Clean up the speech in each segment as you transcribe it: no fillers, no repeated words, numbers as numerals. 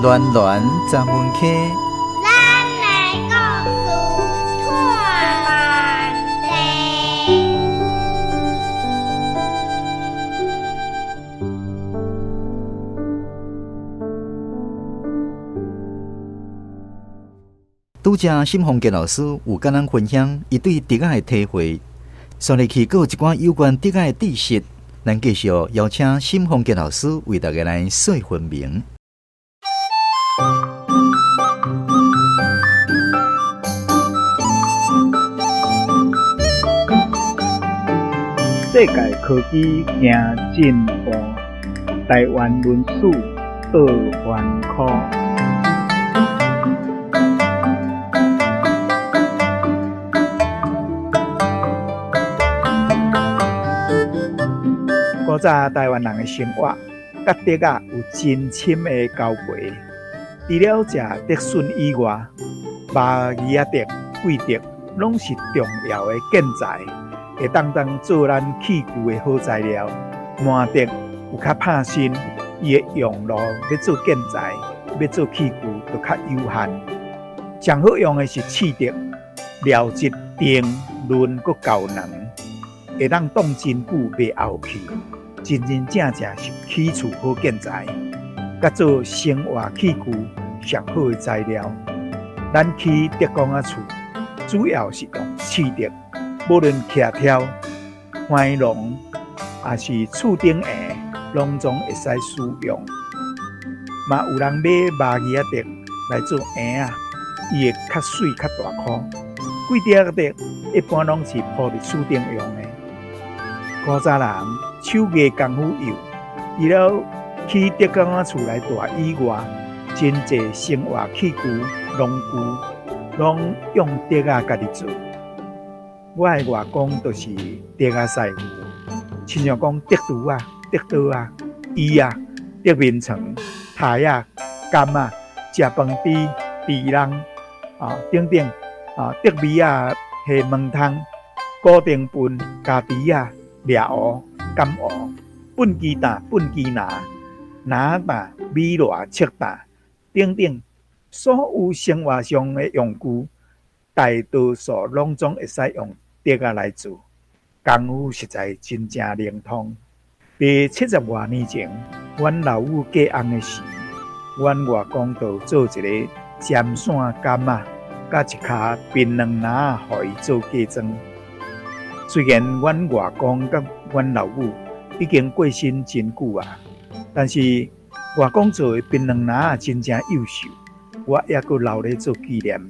暖暖十门溪，咱的故事托万地。拄才沈凤杰老师有佮咱分享伊对竹仔的体会，煞落去阁有一寡有关竹仔的知识，咱继续邀请沈凤杰老师为大家来细分明。世界科技行进步，台湾文史倒翻科。古早台湾人的生活，佮竹仔有真深的交陪。除了食竹笋以外，麻薊仔竹、桂竹拢是重要的建材，会当当做咱器具的好材料。麻竹有较拍身，伊的用路欲做建材、欲做器具就较有限。上好用的是刺竹，料质甜嫩阁厚软，会当冻真久袂沤去，真真正正是起厝好建材，佮做生活器具上好的材料。咱起竹工仔厝，主要是用刺竹，无论徛挑、橫廊，抑是厝顶檐，拢总会使使用。嘛有人买麻薊仔竹来做檐仔，伊会较媠较大箍。桂竹仔竹一般拢是铺伫厝顶用的。古早人手艺功夫幼，除了起竹工仔厝来住以外，真济生活器具、农具拢用竹仔家己做。我的外公就是竹仔师傅，亲像讲竹櫥仔、竹桌仔、椅仔、竹眠床、台仔、柑仔、食饭箸、箸籠啊等等啊，竹米仔下门窗、古顶盆、家己仔、掠壶、甘壶、畚箕担、畚箕篮、篮担、米箩、尺担等等，所有生活上的用具，大多数拢总会使用竹仔来做，功夫实在真正灵通。伫70外年前，阮老母嫁翁的时，阮外公就做一个针线柑仔，佮一跤槟榔篮仔，予伊做嫁妆。虽然阮外公佮阮老母已经过身真久啊，但是外公做的槟榔篮仔真正优秀，我犹阁留咧做纪念，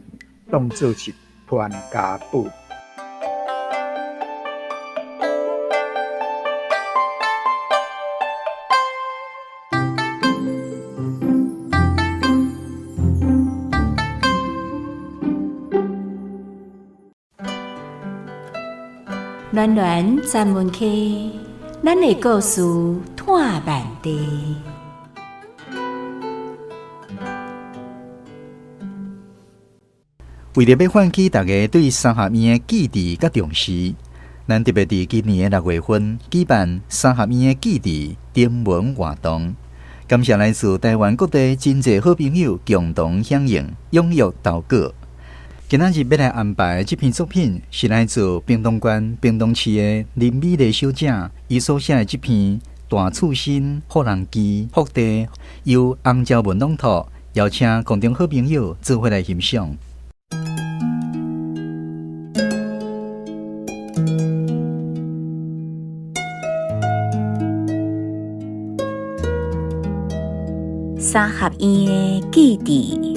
当做是传家宝。暖暖专门溪，咱的故事托万地。为著欲唤起大家对三合院的记忆佮重视，咱特别伫今年的6月份举办三合院的记忆征文活动。感谢来自台湾各地真济好朋友共同响应，踊跃投稿。今仔日欲来安排的这篇作品，是来自屏东县屏东市的林美丽小姐，伊所写的这篇《大厝身福人居福地》，由洪昭文朗读，邀请空中好朋友做伙来欣赏。三合院的记忆。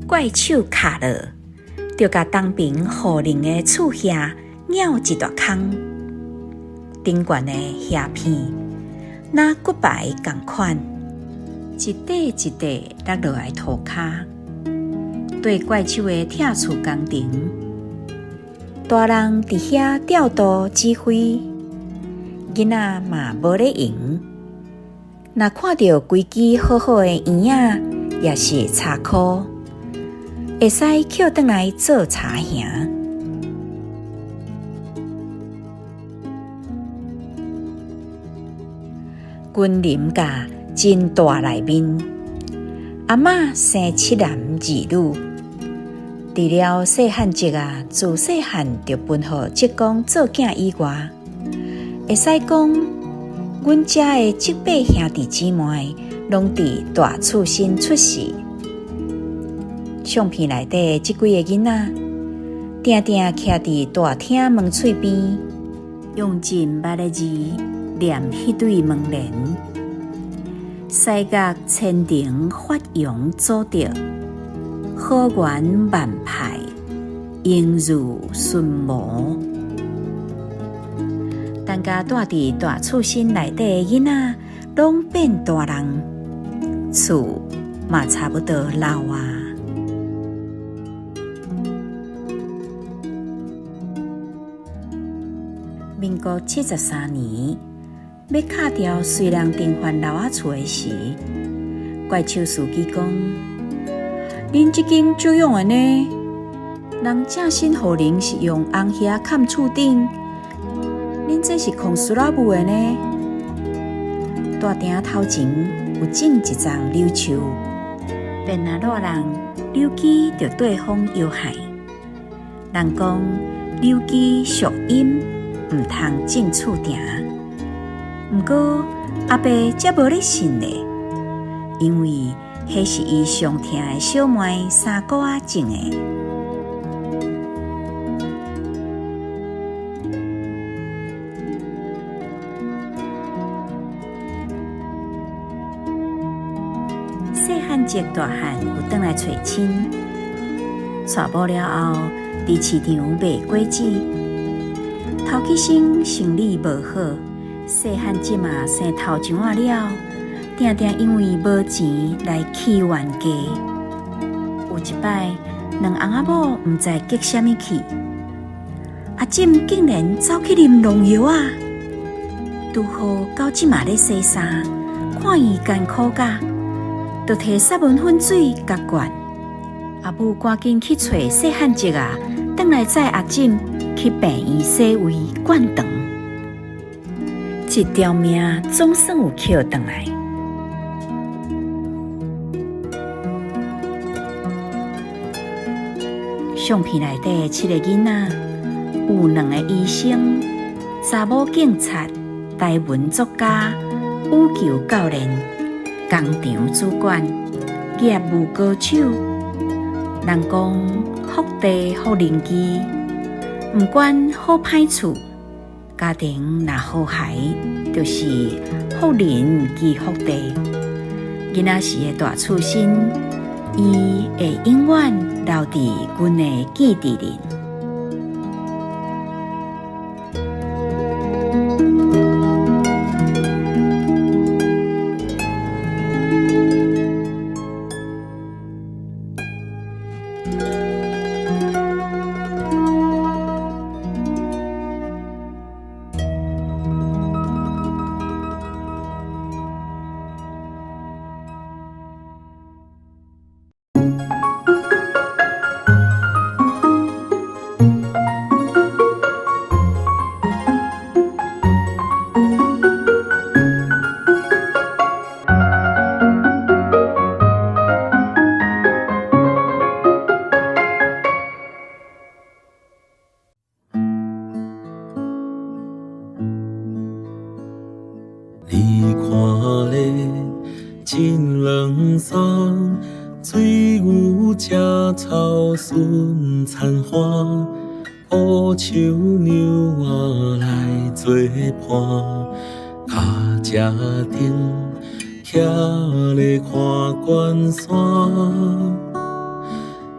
怪手敲落，就共东爿雨林的厝遐咬一大空。顶悬的瓦片，若骨牌仝款，一块一块落落来涂跤。对怪手的拆厝工程，大人伫遐调度指挥，囡仔嘛无咧闲。若看著规支好好的圆仔，抑是柴箍，会使捡转来做柴营。君臨甲真大內面。阿嬤生七男二女，除了細漢叔啊，自細漢就分予叔公做囝以外，會使講，阮遮的叔伯兄弟姊妹攏佇大厝身出世。相片內底這幾个囡仔，定定徛佇大廳門喙邊，用真捌的字念彼對門簾。西角千重發揚祖德，好緣萬派，應如順模。等甲住佇大厝身內底的囡仔，攏變大人，厝嘛差不多老啊。民國73年，欲敲掉隨人重返老仔厝的時，怪手司機講：恁這間足用的呢？人正新予人是用紅瓦崁厝頂，恁這是控塑料布的呢？大廳頭前有種一叢柳樹，變若熱人，柳枝就綴風搖晃。人講柳枝屬陰，毋通種厝埕。毋過阿伯才無咧信咧，因為彼是伊上疼的小妹三姑仔種的。細漢叔大漢有轉來揣親，娶某了後，佇市場賣果子，頭起先生理無好。細漢叔嘛生頭上仔了，定定因為無錢來起冤家。有一擺，兩翁仔某毋知激啥物氣，阿婶竟然走去啉農藥仔，拄好到這馬咧洗衫，看伊艱苦甲，就提殺蚊粉水共灌。阿母趕緊去揣細漢叔仔，轉來載阿婶去病院洗胃灌腸。這條命總算有抾轉來。相片內底七个囡仔，有兩个醫生、查某警察、台文作家、羽球教練、工廠主管、業務高手。人講福地福人機，毋管好歹厝。家庭若和諧，就是福人居福地。囡仔時的大厝身，伊會永遠留佇阮的記憶裡。你看咧，真冷爽，水牛食草顺田花，乌树娘仔来做伴，跤车顶徛咧看关山，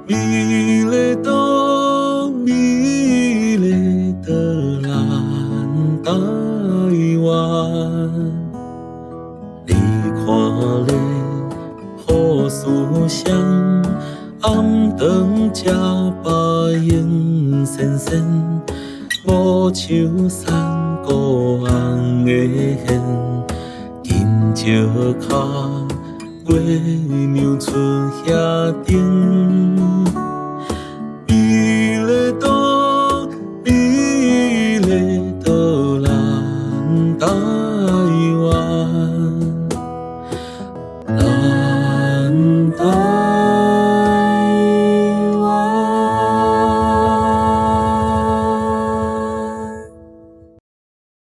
美丽岛，美丽的咱台湾。你看咧，好思想，暗顿食饱闲仙仙，无树山谷红的现，金石跤，月娘出遐顶。